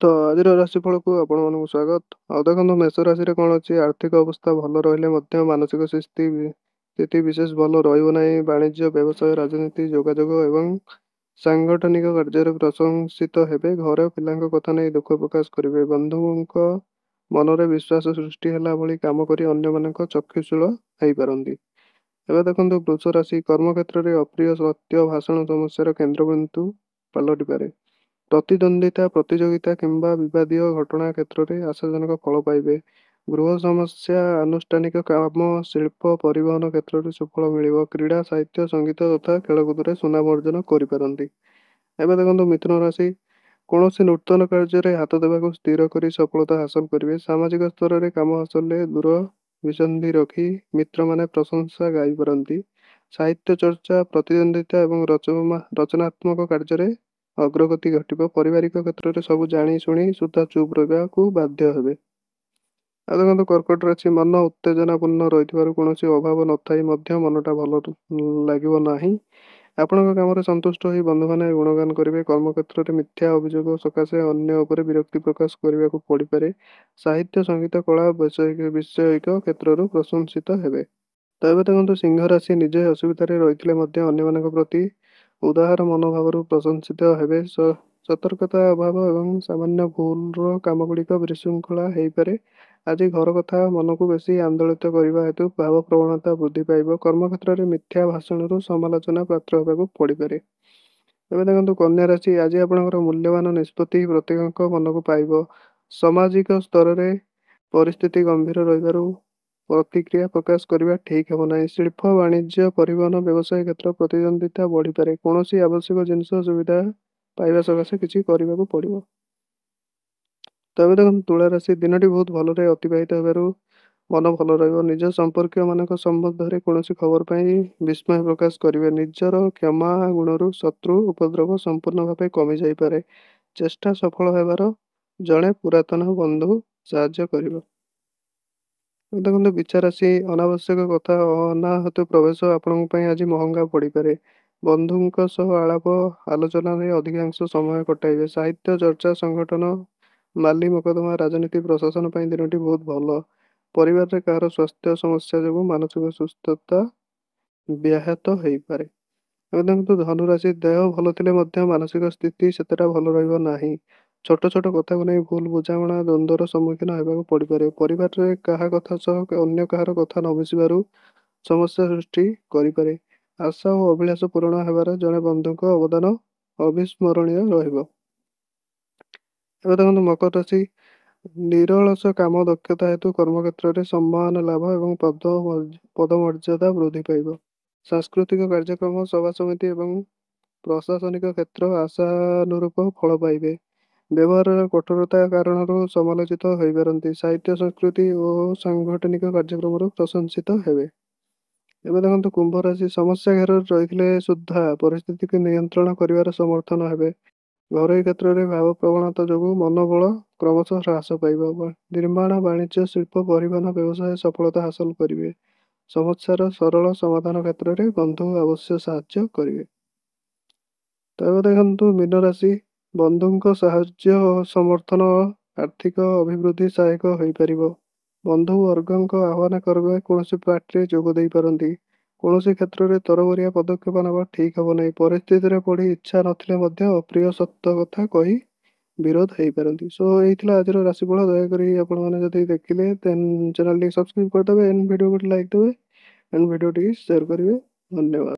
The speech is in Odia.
ତ ଆଜିର ରାଶିଫଳକୁ ଆପଣମାନଙ୍କୁ ସ୍ୱାଗତ। ଆଉ ଦେଖନ୍ତୁ, ମେଷ ରାଶିରେ କ'ଣ ଅଛି? ଆର୍ଥିକ ଅବସ୍ଥା ଭଲ ରହିଲେ ମଧ୍ୟ ମାନସିକ ସ୍ଥିତି ବିଶେଷ ଭଲ ରହିବ ନାହିଁ। ବାଣିଜ୍ୟ, ବ୍ୟବସାୟ, ରାଜନୀତି, ଯୋଗାଯୋଗ ଏବଂ ସାଂଗଠନିକ କାର୍ଯ୍ୟରେ ପ୍ରଶଂସିତ ହେବେ। ଘରେ ପିଲାଙ୍କ କଥା ନେଇ ଦୁଃଖ ପ୍ରକାଶ କରିବେ। ବନ୍ଧୁଙ୍କ ମନରେ ବିଶ୍ୱାସ ସୃଷ୍ଟି ହେଲା ଭଳି କାମ କରି ଅନ୍ୟମାନଙ୍କ ଚକ୍ଷୁଶୂଳ ହେଇପାରନ୍ତି। ଏବେ ଦେଖନ୍ତୁ ବୃଷ ରାଶି, କର୍ମକ୍ଷେତ୍ରରେ ଅପ୍ରିୟ ସତ୍ୟ ଭାଷଣ ସମସ୍ୟାର କେନ୍ଦ୍ରବିନ୍ଦୁ ପାଲଟିପାରେ। ପ୍ରତିଦ୍ୱନ୍ଦ୍ୱିତା, ପ୍ରତିଯୋଗିତା କିମ୍ବା ବିବାଦୀୟ ଘଟଣା କ୍ଷେତ୍ରରେ ଆଶାଜନକ ଫଳ ପାଇବେ। ଗୃହ ସମସ୍ୟା, ଆନୁଷ୍ଠାନିକ କାମ, ଶିଳ୍ପ, ପରିବହନ କ୍ଷେତ୍ରରେ ସୁଫଳ ମିଳିବ। କ୍ରୀଡ଼ା, ସାହିତ୍ୟ, ସଙ୍ଗୀତ ତଥା ଖେଳକୁଦରେ ସୁନାମ ଅର୍ଜନ କରିପାରନ୍ତି। ଏବେ ଦେଖନ୍ତୁ ମିଥୁନ ରାଶି, କୌଣସି ନୂତନ କାର୍ଯ୍ୟରେ ହାତ ଦେବାକୁ ସ୍ଥିର କରି ସଫଳତା ହାସଲ କରିବେ। ସାମାଜିକ ସ୍ତରରେ କାମ ହାସଲରେ ଦୂର ବିସନ୍ଧି ରଖି ମିତ୍ରମାନେ ପ୍ରଶଂସା ଗାଇପାରନ୍ତି। ସାହିତ୍ୟ ଚର୍ଚ୍ଚା, ପ୍ରତିଦ୍ୱନ୍ଦ୍ୱିତା ଏବଂ ରଚନାତ୍ମକ କାର୍ଯ୍ୟରେ ଅଗ୍ରଗତି ଘଟିବ। ପାରିବାରିକ କ୍ଷେତ୍ରରେ ସବୁ ଜାଣି ଶୁଣି ସୁଦ୍ଧା ଚୁପ୍ ରହିବାକୁ ବାଧ୍ୟ ହେବେ। ଆଉ ଦେଖନ୍ତୁ କର୍କଟ ରାଶି, ମନ ଉତ୍ତେଜନାପୂର୍ଣ୍ଣ ରହିଥିବାରୁ କୌଣସି ଅଭାବ ନଥାଇ ମଧ୍ୟ ମନଟା ଭଲ ଲାଗିବ ନାହିଁ। ଆପଣଙ୍କ କାମରେ ସନ୍ତୁଷ୍ଟ ହୋଇ ବନ୍ଧୁମାନେ ଗୁଣଗାନ କରିବେ। କର୍ମକ୍ଷେତ୍ରରେ ମିଥ୍ୟା ଅଭିଯୋଗ ସକାଶେ ଅନ୍ୟ ଉପରେ ବିରକ୍ତି ପ୍ରକାଶ କରିବାକୁ ପଡ଼ିପାରେ। ସାହିତ୍ୟ, ସଙ୍ଗୀତ, କଳା ବିଷୟିକ କ୍ଷେତ୍ରରୁ ପ୍ରଶଂସିତ ହେବେ। ତ ଏବେ ଦେଖନ୍ତୁ ସିଂହ ରାଶି, ନିଜେ ଅସୁବିଧାରେ ରହିଥିଲେ ମଧ୍ୟ ଅନ୍ୟମାନଙ୍କ ପ୍ରତି ଉଦାର ମନୋଭାବରୁ ପ୍ରଶଂସିତ ହେବେ। ସତର୍କତା ଅଭାବ ଏବଂ ସାମାନ୍ୟ ଭୁଲର କାମଗୁଡ଼ିକ ବିଶୃଙ୍ଖଳା ହେଇପାରେ। ଆଜି ଘର କଥା ମନକୁ ବେଶୀ ଆନ୍ଦୋଳିତ କରିବା ହେତୁ ଭାବପ୍ରବଣତା ବୃଦ୍ଧି ପାଇବ। କର୍ମକ୍ଷେତ୍ରରେ ମିଥ୍ୟା ଭାଷଣରୁ ସମାଲୋଚନା ପାତ୍ର ହେବାକୁ ପଡ଼ିପାରେ। ଏବେ ଦେଖନ୍ତୁ କନ୍ୟା ରାଶି, ଆଜି ଆପଣଙ୍କର ମୂଲ୍ୟବାନ ନିଷ୍ପତ୍ତି ପ୍ରତ୍ୟେକଙ୍କ ମନକୁ ପାଇବ। ସାମାଜିକ ସ୍ତରରେ ପରିସ୍ଥିତି ଗମ୍ଭୀର ରହିବାରୁ ପ୍ରତିକ୍ରିୟା ପ୍ରକାଶ କରିବା ଠିକ୍ ହେବ ନାହିଁ। ଶିଳ୍ପ, ବାଣିଜ୍ୟ, ପରିବହନ, ବ୍ୟବସାୟ କ୍ଷେତ୍ର ପ୍ରତିଦ୍ୱନ୍ଦ୍ୱିତା ବଢ଼ିପାରେ। କୌଣସି ଆବଶ୍ୟକ ଜିନିଷ ସୁବିଧା ପାଇବା ସକାଶେ କିଛି କରିବାକୁ ପଡ଼ିବ। ତ ଏବେ ଦେଖନ୍ତୁ ତୁଳା ରାଶି, ଦିନଟି ବହୁତ ଭଲରେ ଅତିବାହିତ ହେବାରୁ ମନ ଭଲ ରହିବ। ନିଜ ସମ୍ପର୍କୀୟମାନଙ୍କ ସମ୍ବନ୍ଧରେ କୌଣସି ଖବର ପାଇଁ ବିସ୍ମୟ ପ୍ରକାଶ କରିବେ। ନିଜର କ୍ଷମା ଗୁଣରୁ ଶତ୍ରୁ ଉପଦ୍ରବ ସମ୍ପୂର୍ଣ୍ଣ ଭାବେ କମି ଯାଇପାରେ। ଚେଷ୍ଟା ସଫଳ ହେବାର ଜଣେ ପୁରାତନ ବନ୍ଧୁ ସାହାଯ୍ୟ କରିବ। ଦେଖନ୍ତୁ ବିଛା ରାଶି, ଅନାବଶ୍ୟକ କଥା ଅନାହତ ପ୍ରବେଶ ଆପଣଙ୍କ ପାଇଁ ଆଜି ମହଙ୍ଗା ପଡ଼ିପାରେ। ବନ୍ଧୁଙ୍କ ସହ ଆଳାପ ଆଲୋଚନାରେ ଅଧିକାଂଶ ସମୟ କଟାଇବେ। ସାହିତ୍ୟ ଚର୍ଚ୍ଚା, ସଂଗଠନ, ମାଲି ମକଦ୍ଦମା, ରାଜନୀତି, ପ୍ରଶାସନ ପାଇଁ ଦିନଟି ବହୁତ ଭଲ। ପରିବାରରେ କାହାର ସ୍ୱାସ୍ଥ୍ୟ ସମସ୍ୟା ଯୋଗୁଁ ମାନସିକ ସୁସ୍ଥତା ବ୍ୟାହତ ହେଇପାରେ। ଏବେ ଦେଖନ୍ତୁ ଧନୁରାଶି, ଦେହ ଭଲ ଥିଲେ ମଧ୍ୟ ମାନସିକ ସ୍ଥିତି ସେତେଟା ଭଲ ରହିବ ନାହିଁ। ଛୋଟ ଛୋଟ କଥାକୁ ନେଇ ଭୁଲ ବୁଝାମଣା, ଦ୍ୱନ୍ଦ୍ୱର ସମ୍ମୁଖୀନ ହେବାକୁ ପଡ଼ିପାରେ। ପରିବାରରେ କାହା କଥା ସହ ଅନ୍ୟ କାହାର କଥା ନ ମିଶିବାରୁ ସମସ୍ୟା ସୃଷ୍ଟି କରିପାରେ। ଆଶା ଓ ଅଭିଳାଷ ପୂରଣ ହେବାର ଜଣେ ବନ୍ଧୁଙ୍କ ଅବଦାନ ଅବିସ୍ମରଣୀୟ ରହିବ। ଏବେ ଦେଖନ୍ତୁ ମକର ରାଶି, ନିରଳସ କାମ ଦକ୍ଷତା ହେତୁ କର୍ମକ୍ଷେତ୍ରରେ ସମ୍ମାନ ଲାଭ ଏବଂ ପଦମର୍ଯ୍ୟାଦା ବୃଦ୍ଧି ପାଇବ। ସାଂସ୍କୃତିକ କାର୍ଯ୍ୟକ୍ରମ, ସଭା ସମିତି ଏବଂ ପ୍ରଶାସନିକ କ୍ଷେତ୍ର ଆଶାନୁରୂପ ଫଳ ପାଇବେ। ବ୍ୟବହାରର କଠୋରତା କାରଣରୁ ସମାଲୋଚିତ ହୋଇପାରନ୍ତି। ସାହିତ୍ୟ, ସଂସ୍କୃତି ଓ ସାଂଗଠନିକ କାର୍ଯ୍ୟକ୍ରମରୁ ପ୍ରଶଂସିତ ହେବେ। ଏବେ ଦେଖନ୍ତୁ କୁମ୍ଭ ରାଶି, ସମସ୍ୟା ଘେରରେ ରହିଥିଲେ ସୁଦ୍ଧା ପରିସ୍ଥିତିକୁ ନିୟନ୍ତ୍ରଣ କରିବାର ସମର୍ଥନ ହେବେ। ଘରୋଇ କ୍ଷେତ୍ରରେ ଭାବପ୍ରବଣତା ଯୋଗୁଁ ମନୋବଳ କ୍ରମଶଃ ହ୍ରାସ ପାଇବ। ନିର୍ମାଣ, ବାଣିଜ୍ୟ, ଶିଳ୍ପ, ପରିବହନ, ବ୍ୟବସାୟ ସଫଳତା ହାସଲ କରିବେ। ସମସ୍ୟାର ସରଳ ସମାଧାନ କ୍ଷେତ୍ରରେ ବନ୍ଧୁ ଅବଶ୍ୟ ସାହାଯ୍ୟ କରିବେ। ତ ଏବେ ଦେଖନ୍ତୁ ମୀନ ରାଶି, ବନ୍ଧୁଙ୍କ ସାହାଯ୍ୟ ଓ ସମର୍ଥନ ଆର୍ଥିକ ଅଭିବୃଦ୍ଧି ସହାୟକ ହୋଇପାରିବ। ବନ୍ଧୁ ବର୍ଗଙ୍କ ଆହ୍ୱାନ କ୍ରମେ କୌଣସି ପାର୍ଟିରେ ଯୋଗ ଦେଇପାରନ୍ତି। କୌଣସି କ୍ଷେତ୍ରରେ ତରବରିଆ ପଦକ୍ଷେପ ନେବା ଠିକ୍ ହେବ ନାହିଁ। ପରିସ୍ଥିତିରେ ପଡ଼ି ଇଚ୍ଛା ନଥିଲେ ମଧ୍ୟ ଅପ୍ରିୟ ସତ୍ୟ କଥା କହି ବିରୋଧ ହେଇପାରନ୍ତି। ସୋ ଏଇ ଥିଲା ଆଜିର ରାଶିଫଳ। ଦୟାକରି ଆପଣମାନେ ଯଦି ଦେଖିଲେ, ଦେନ୍ ଚ୍ୟାନେଲଟିକୁ ସବସ୍କ୍ରାଇବ୍ କରିଦେବେ ଆଣ୍ଡ ଭିଡ଼ିଓ ଗୋଟେ ଲାଇକ୍ ଦେବେ ଆଣ୍ଡ ଭିଡ଼ିଓ ଟିକେ ସେୟାର କରିବେ। ଧନ୍ୟବାଦ।